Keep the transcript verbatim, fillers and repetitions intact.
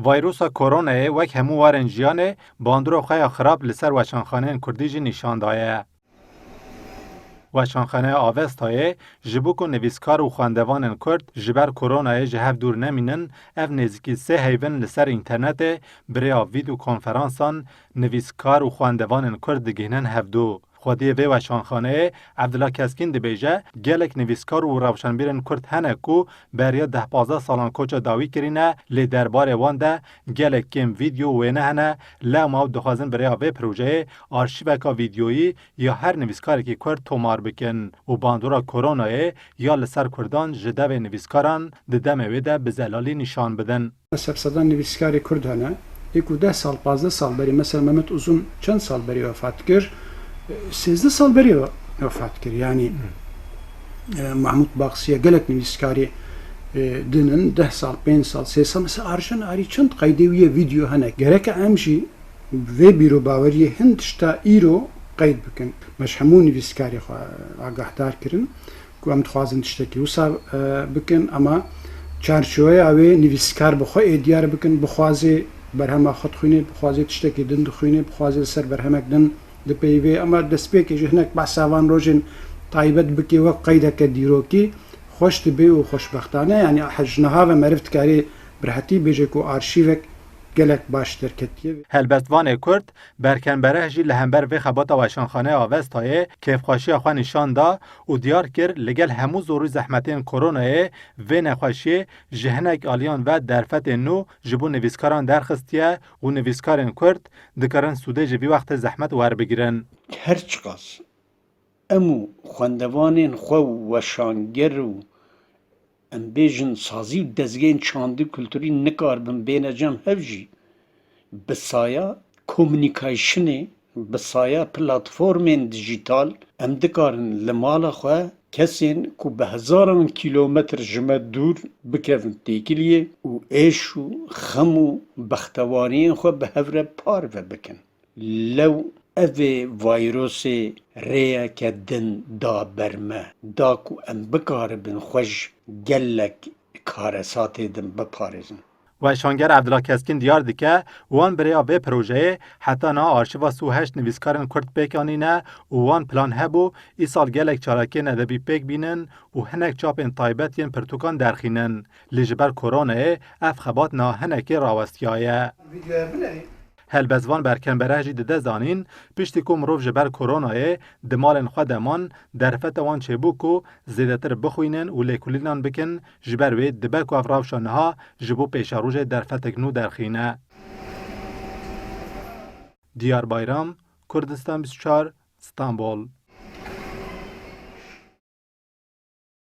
Vayrusa koronayê wek hemû warên jiyanê bandora xwe ya xirab li ser weşanxaneyên kurdî jî nîşan daye. Weşanxaneya Avestayê ji bo ku nivîskar û xwendevanên kurd ji ber koronayê ji hev dûr nemînin, ev nêzîkî sê heyvin li ser înternetê bi rêya vîdyokonferansan nivîskar û xwendevanên kurd digihînin hevdû. Xwediyê vê weşanxaneyê Evdila Keskîn dibêje, gelek nivîskar û rewşenbîrên kurd hene ku beriya deh pazdeh salan koça dawî kirîne, lê derbarê wan de gelek kêm vîdyo û wêne hene, lewma ew dixwazin bi rêya vê projeyê arşîveka vîdyoyî ya her nivîskarekî kurd tomar bikin û bandora koronayê ya li ser kurdan ji devê nivîskaran di demê wê de bi zelalî nîşan bidin. Ser sedan nivîskarê kurd hene, ê ku deh sal, pazdeh sal berê, mesela Mehmet Uzun çend sal berê wefat kir? Sêzdeh sal berê we-, wefat kir. Yanî, e, Mahmut Baksiye gelek nivîskarê, e, din in, deh sal, pênc sal, sê sal. Mesela Arjen Arî çend qeydê wî ye, vîdyo hene. Gereke em jî vê bîrobaweriyê hin tişta îro qeyd bikin. Me ji hemû nivîskarê xwe agahdar kirin ku em dixwazin tiştekî wisa, e, bikin, ama çarçoweya wê nivîskar bi xwe ê diyar bikin, bixwazê berhema xwe dixwînê, bixwazê tiştekî din dixwînê, bixwazê li ser berhemek din dipeyivê. Ama destpêkê jî hinek behsa van rojên taybet bikê wek qeydeke dîrokî xweş dibe û xweşbextane, yanî he-, ji niha ve meriv dikarê bi rehetî bêje ku arşîvek gelek baş derketiye. Helbestvanê Kurd Berken Bereh jî li hember vê xebata Weşanxaneya Avestayê kêfxweşiya xwe nîşan da û diyar kir, li gel hemû zor û zehmetên koronayê vê nexweşiyê ji hinek aliyan ve derfetên nû ji bo nivîskaran derxistiye û nivîskarên Kurd dikarin sûdê ji vî wextê zehmet werbigirin. Her çiqas em û xwendevanên xwe û weşanger û em bêjin sazî û dezgehên çandî û kulturî nikaribin bêne cem hev jî, bi saya komunîkasyonê, bi saya platformên dijîtal em dikarin li mala xwe kesên ku bi hezaran kîlometr ji me dûr bikevin têkiliyê û êş û xem û bextewariyên xwe bi hev re parve bikin. Lew evê vayrosê rêyeke din da ber me, da ku em bikaribin xwe ji gelek karesatê din biparêzin. Weşanger Evdila Keskin diyar dike, wan bi rêya vê projeyê heta niha arşîva sî û heşt nivîskarên Kurd pêk anîne û wan plan hebû îsal gelek çalakiyên edebî pêk bînin û hinek çapên taybet yên pirtûkan derxînin. Lê ji ber koronayê ev xebat niha hinekê rawestiyaye. Helbestvan Berken Bereh jî dide zanîn, piştî ku mirov ji ber koronayê di malên xwe de man, derfeta wan çêbû ku zêdetir bixwînin û lêkolînan bikin, ji ber wê dibe ku ev rewşa niha ji bo pêşerojê derfetek nû derxîne. Diyar Bayram, Kurdistan bîst û çar, Stenbol.